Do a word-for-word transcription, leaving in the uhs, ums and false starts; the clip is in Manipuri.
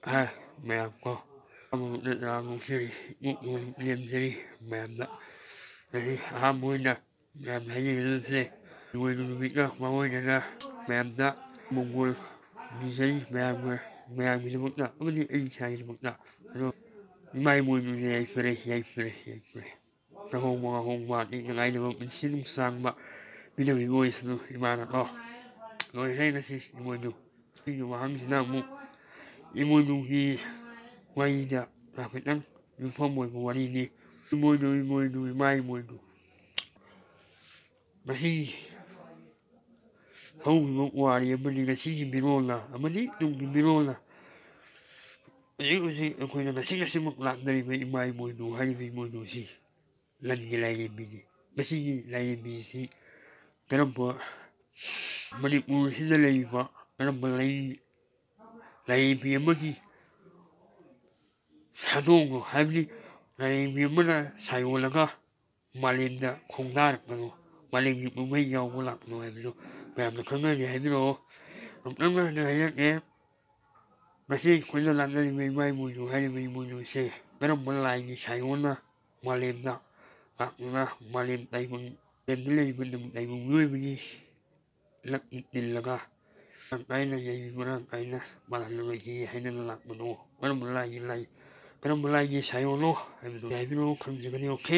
ꯍꯥꯏ ꯃꯌꯥꯝ ꯀꯣ, ꯑꯃꯃꯨꯛ ꯅꯠꯇ꯭ꯔꯥ ꯑꯃꯨꯛ ꯁꯤꯔꯤ ꯃꯨꯛ ꯃꯨꯛ ꯂꯦꯝꯖꯔꯤ ꯃꯌꯥꯝꯗ꯫ ꯉꯁꯤ ꯑꯍꯥꯟꯕ ꯑꯣꯏꯅ ꯃꯌꯥꯝꯗ ꯍꯥꯏꯖꯒꯗꯕꯁꯦ, ꯏꯃꯣꯏꯅꯨ ꯅꯨꯃꯤꯠꯀ ꯃꯔꯨ ꯑꯣꯏꯅꯅ ꯃꯌꯥꯝꯗ ꯃꯣꯡꯒꯣꯜ ꯅꯤꯖꯔꯤ, ꯃꯌꯥꯝꯒ, ꯃꯌꯥꯝꯒꯤꯗꯃꯛꯇ ꯑꯃꯗꯤ ꯑꯩ ꯏꯁꯥꯒꯤꯗꯃꯛꯇ꯫ ꯑꯗꯣ ꯏꯃꯥ ꯏꯃꯣꯏꯅꯨꯁꯦ ꯌꯥꯏꯐꯔꯦ, ꯌꯥꯏꯐꯔꯦ, ꯌꯥꯏꯐꯔꯦ꯫ ꯇꯧꯍꯣꯡꯕ ꯉꯥꯍꯣꯡꯕ, ꯅꯤꯡꯅ ꯉꯥꯏꯗꯕ, ꯄꯨꯟꯁꯤ ꯅꯨꯡꯁꯥꯡꯕ ꯄꯤꯅꯕꯤꯕ ꯑꯣꯏꯁꯅꯨ ꯏꯃꯥꯅꯀꯣ꯫ ꯂꯣꯏꯈ꯭ꯔꯦ ꯉꯁꯤ ꯏꯃꯣꯏꯅꯨ꯫ ꯑꯩꯒꯤ ꯋꯥꯍꯪꯁꯤꯅ ꯑꯃꯨꯛ ꯏꯃꯣꯏꯅꯨꯒꯤ ꯋꯥꯔꯤꯗ ꯍꯥꯏꯐꯦꯠꯇꯪ ꯌꯨꯝꯐꯝ ꯑꯣꯏꯕ ꯋꯥꯔꯤꯅꯤ꯫ ꯏꯃꯣꯏꯅꯨ, ꯏꯃꯣꯏꯅꯨ, ꯏꯃꯥ ꯏꯃꯣꯏꯅꯨ꯫ ꯃꯁꯤ ꯍꯧꯈꯤꯕ ꯋꯥꯔꯤ ꯑꯃꯅꯤ꯫ ꯉꯁꯤꯒꯤ ꯃꯤꯔꯣꯜꯅ ꯑꯃꯗꯤ ꯇꯨꯡꯒꯤ ꯃꯤꯔꯣꯜꯅ ꯍꯧꯖꯤꯛ ꯍꯧꯖꯤꯛ ꯑꯩꯈꯣꯏꯅ ꯉꯁꯤ ꯉꯁꯤꯃꯛ ꯂꯥꯠꯅꯔꯤꯕ ꯏꯃꯥ ꯏꯃꯣꯏꯅꯨ ꯍꯥꯏꯔꯤꯕ ꯏꯃꯣꯏꯅꯨꯁꯤ ꯂꯟꯒꯤ ꯂꯥꯏꯔꯦꯝꯕꯤꯅꯤ꯫ ꯃꯁꯤꯒꯤ ꯂꯥꯏꯔꯦꯝꯕꯤꯁꯤ ꯀꯔꯝꯕ, ꯃꯅꯤꯄꯨꯔꯁꯤꯗ ꯂꯩꯔꯤꯕ ꯀꯔꯝꯕ ꯂꯥꯏ-, ꯂꯥꯏꯔꯦꯝꯕꯤ ꯑꯃꯒꯤ ꯁꯥꯗꯣꯡꯅꯣ ꯍꯥꯏꯕꯗꯤ ꯂꯥꯏꯔꯦꯝꯕꯤ ꯑꯃꯅ ꯁꯥꯌꯣꯜꯂꯒ ꯃꯥꯂꯦꯝꯗ ꯈꯣꯡꯗꯥꯔꯛꯄꯅꯣ, ꯃꯥꯂꯦꯝꯒꯤ ꯄꯨꯝꯕꯩ ꯌꯥꯎꯕ ꯂꯥꯛꯄꯅꯣ ꯍꯥꯏꯕꯗꯨ ꯃꯌꯥꯝꯅ ꯈꯪꯅꯔꯦ ꯍꯥꯏꯕꯤꯔꯛꯑꯣ꯫ ꯑꯃꯨꯛꯇꯪꯒ ꯍꯟꯅ ꯍꯥꯏꯖꯔꯛꯀꯦ, ꯉꯁꯤ ꯑꯩꯈꯣꯏꯅ ꯂꯥꯠꯅꯔꯤꯕ ꯏꯃꯥ ꯏꯃꯣꯏꯅꯨ ꯍꯥꯏꯔꯤꯕ ꯏꯃꯣꯏꯅꯨꯁꯦ ꯀꯔꯝꯕ ꯂꯥꯏꯒꯤ ꯁꯥꯏꯑꯣꯟꯅ ꯃꯥꯂꯦꯝꯗ ꯂꯥꯛꯇꯨꯅ ꯃꯥꯂꯦꯝ ꯇꯥꯏꯕꯪ, ꯃꯥꯂꯦꯝꯗ ꯂꯩꯔꯤꯕ ꯅꯨꯃꯤꯠ ꯇꯥꯏꯕꯪ ꯃꯤꯑꯣꯏꯕꯒꯤ ꯂꯛ ꯇꯤꯜꯂꯒ ꯃꯔꯥꯡ ꯀꯥꯏꯅ ꯌꯩꯕꯤ ꯃꯔꯥꯡ ꯀꯥꯏꯅ ꯃꯥꯜꯍꯜꯂꯔꯣꯏꯒꯦ ꯍꯥꯏꯗꯅ ꯂꯥꯛꯄꯅꯣ? ꯀꯔꯝꯕ ꯂꯥꯏꯒꯤ ꯂꯥꯏ, ꯀꯔꯝꯕ ꯂꯥꯏꯒꯤ ꯁꯥꯏꯑꯣꯟꯅꯣ ꯍꯥꯏꯕꯗꯨ ꯍꯥꯏꯕꯤꯔꯛꯑꯣ, ꯈꯪꯖꯒꯅꯤ꯫ ꯑꯣꯀꯦ꯫